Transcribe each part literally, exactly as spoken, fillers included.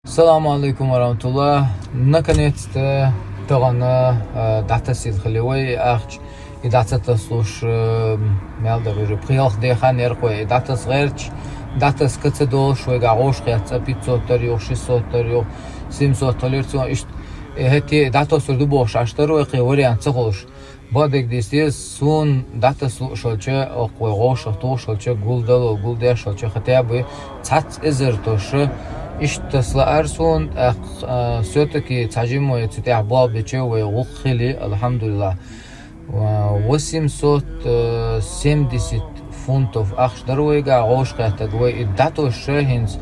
Салам алейкум ва рахматуллах. Наконец-то тагана датасил хили вай ахч и дататаслуш мялда вижу пхиялх дехан яркой и датас герч датас каца долш вайга гош хяц а пятьсот тар юх, шестьсот тар юх, семьсот талер цон ишт. Эхти датасур ду бохш аштар вай хи вариант цахулш. Бадег дистес сун датаслушалча, окъой гошах тушалча, гулдало гулдешалча хотя бы цац эзер тоша. Иштасла арсун ах все-таки цажимой цутях бал биче вай гуххили, алхамдулилла. Восемьсот семьдесят фунтов ахш дарвайга гош хатаг вай и датоша хинц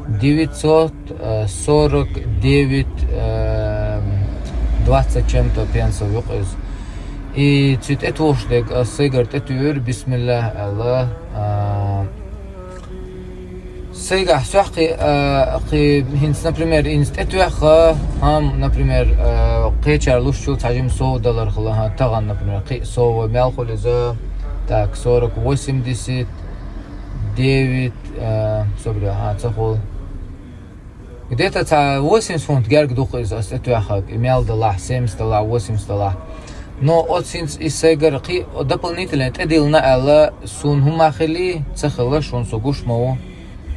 девятьсот сорок девять двадцать чем-то пенсов юкъиз. И цит этвош дег сайгар тетюр бисмилла Алла. Сайга сохи хинц, например, инст этвяха, хам, например, кечар лушчул цажим сов доллар хла, таган, например, ки сов мялхулиза, так, сорок восемьдесят девять, собри, ага, цахул. Где-то ца восемьдесят фунт герг дух из ас этвяха, мялдала, семьдесятала, восемьдесятала. Но от синц и сайгар ки дополнительно тедилна ала сун хумахили, цахила шун согуш мау.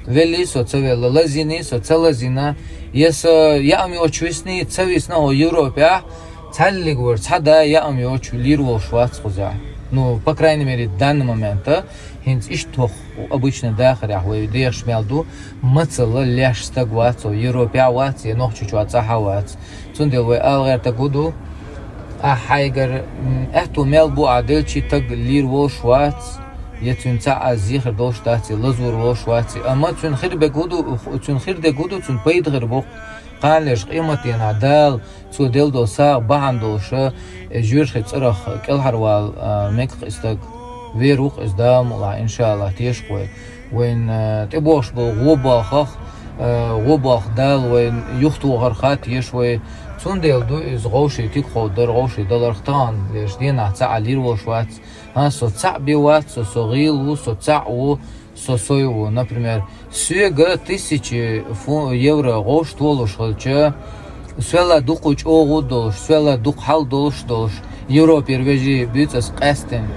Вели со цавела лазини, со цалазина. Ес я ами очвисни, цависна о Европе, цаллигвар, цада я ами очвилир волшвац хуза. Ну, по крайней мере, в данный момент, хинц иштох обычно дахарях вай деш мялду, мацала леш стаг вац, о Европе вац, я нохчу чуа цаха вац. Цундел вай алгар тагуду, а хайгар, эту мел бу адел чи таг лир волшвац, я цун ца а зихр долш даци, лазур волшваци. Ама цун хир бегуду, цун хир дегуду, цун пайдгар бу. Канлеш къиматина дал, цу дел до сагъ бахандолша, жюрхи царах кӀелхарвал мекх истаг. Вер вух из дамула, иншалла, тешкъой. Вайн тӀебош бу гъобахах, гъобах дал вайн юхту гъархат еш вай. Цундел ду из гъовши кик хов дар гъовши даларх тагъан леш дена ца алир волш вац. А со ца би вац, со со гъил ву, со ца ву, со сой ву. Например, суега тысячи фу евро гъовш толуш халча, суела дукъу чӀогъу долш, суела дукъ хьал долш долш, Европер вежи бицас къестен.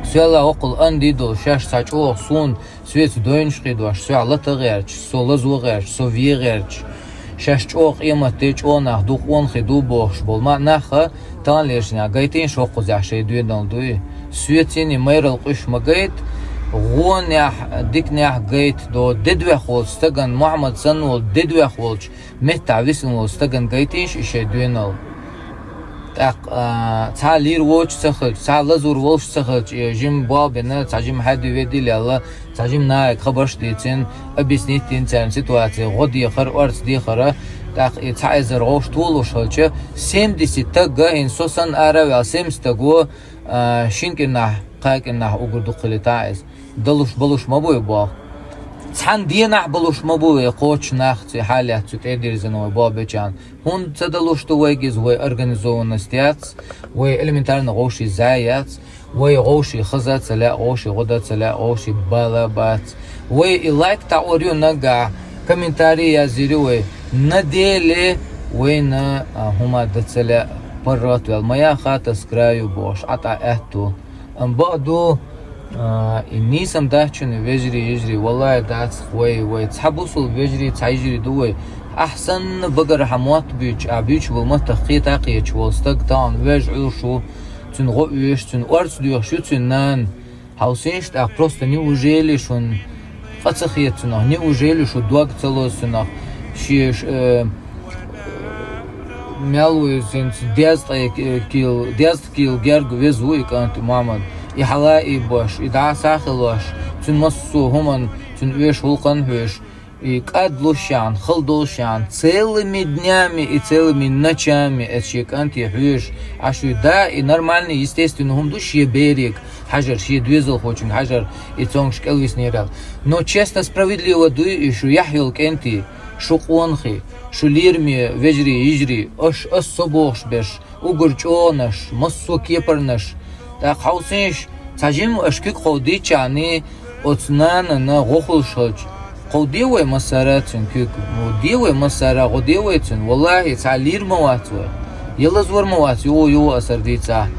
Суела окъул анди долш, шаш ца чӀогъ сун, свец дойнш хидваш, суя лата гъерч, со лазу гъерч, со ви гъерч. Шаш чӀогъ къимат де чӀонах ду къонхи ду бохш бол. Ма наха тан лешня гайтин шо къузя шей дуйнал дуй. Суецини майрал къуш магайт, гъонях, дикнях гайт до дедвях волч, стаган Мухаммад сан вол дедвях волч, метта висин вол стаган гайтинш и шей дуйнал. Так, ца лир воч цахалч, ца лазур волш цахалч, и жим бабена, ца жим хадуй ведил яла, ца жим наек хабарш дицин, объяснить дин царин ситуация, гъо дихар, орц дихара, так, и ца эзар гъовш тулуш халча, семьдесят тагга ин сосан аравял семьдесят таго, шинкинах, какинах угур духили таиз. Далуш балуш ма буй бо. Цан динах балуш ма буй, коч нах ци халят цу тедирзин вай бо бечан. Хун ца далуш ту вайгиз вай организованность яц, вай элементарно гъовши зай яц, вай гъовши хаза цаля, гъовши гъуда цаля, гъовши бала бац. Вай и лайк та орю нага, комментарий язирю вай. На деле вай на хума да цаля паррат вял. Моя хата с краю бош, ата эту. Ам баъду, и нисам дачуни вежри, ижри, валлай дац, вай, вай, ца бусул вежри, ца ижри ду вай. Ахсан багар хамот буч, а буч вал мата хита кеч вал стаг тан веж ушу, цун го уеш, цун орц дуеш, шу цун нан. Хаусинш так просто неужели шун Къаца хетцунах, неужели шу дог цалосунах, шеш, э, мялуй синц дезткъе кил, дезткъе кил герг везу и кӀанти Мухаммад. И хьала и баш, и да сахилаш, цун массу хуман, цун веш хулкъан хвеш, и кад лушан, хал долшан, целыми днями и целыми ночами эт ши кӀанти хвеш, а шу да и нормальный, естественно, хум ду ши берег. Хьажар, ши дуьзал хочун хьажар, и цонгш кӀелвиснерал. Но честно, справедливо дуй и шу яхь йол кӀенти, шу къонхи, шу лирми, вежри, йижри, аш, ас со бохш беш, угур чӀонаш, массо кепарнаш. ТӀаккха хьовсинш, ца жим аш кик хов дичани, оц нана на гохулшалч. Кхо де вай массара цуьнан куьг, де вай массара, гӀо де вай цуьнан, валлахӀи, цхьа лийр ма вац вай. Ялазвар ма вац, юха, юха асар дийцахь.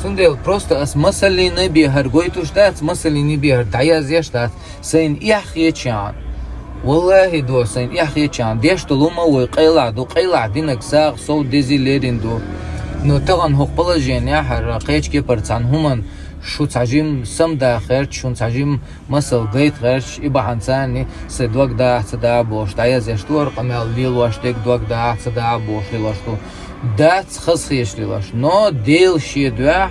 Цундела просто ас масаллина бехар гойтуш дац, масаллина бехар дӀаязъеш дац, сайна эхь хетачарна. ВаллахӀи, до, сайна эхь хетачарна. Деш долу ма вай къайлахь ду, къайлахь динарг сагӀа сов дези лерина ду. Но тахана хӀокху положенехь, хӀара кхечу кепара цхьана хӀуманна шу цхьа жима самадахарч, шуна цхьа жима масал гайта гӀерташ, и бахьана царна сайн дог дахьа ца дахьа бохуш, дӀаязъеш ду хӀара къамел, лелош дерг дог дахьа ца дахьа бохуш лелош ду. Дац хазахеташ лелош, но Дела шен дуьхьа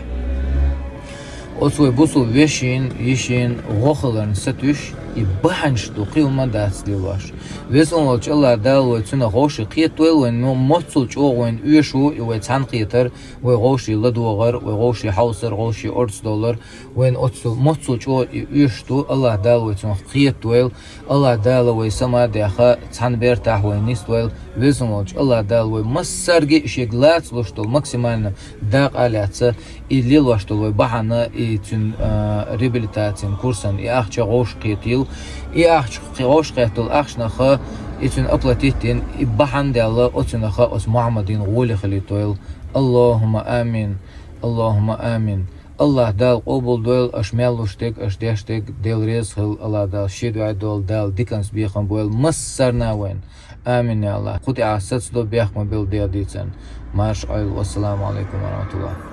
оцу вай бусул вешин, йишин гӀо хиларна сатуьйсуш, и бахьанаш ду, кхин хӀума дац лелош. Веза волчу АллахӀ Дала вай цунах вовший кхетадойла вайн, но моццул чӀогӀа вайн оьшу и вай цхьаьнакхетар, вай вовший ладогӀар, вай вовший хьовсар, вовший орца долар, вайн оццул моццул чӀогӀа и оьшуш ду, АллахӀ Дала вай цунах кхетадойла, АллахӀ Дала вай сама а даьхна, цхьана бертахь вай нисдойла, веза волчу АллахӀ Дала вай массаьрга а шега лаца луш долу максимально дакъа а лаьцна, и лелош долу вай бахьана, и цуьнан, а, реабилитацин курсан и ахча вовшахкхетийла, и ахча вовшахкхетта долу ахчанах и цуьнан оплатить дина, и бахьана даьлла оцунах оцу Мухьаммадин гӀоле хилийтойла. АллахӀумма амин. АллахӀумма амин. АллахӀ Дала къобалдойла аша мел луш дерг, аша деш дерг, Дела реза хила, АллахӀ Дала шен дуьхьа долу, Дала диканца бекхам бойла массарна а вайна. Амин, я АллахӀ. Кху тӀехь сацадо, бехк ма билла Делан дийцарна. Марша Ӏойла. Вассаламу Ӏалайкум ва рахьматуллахӀ.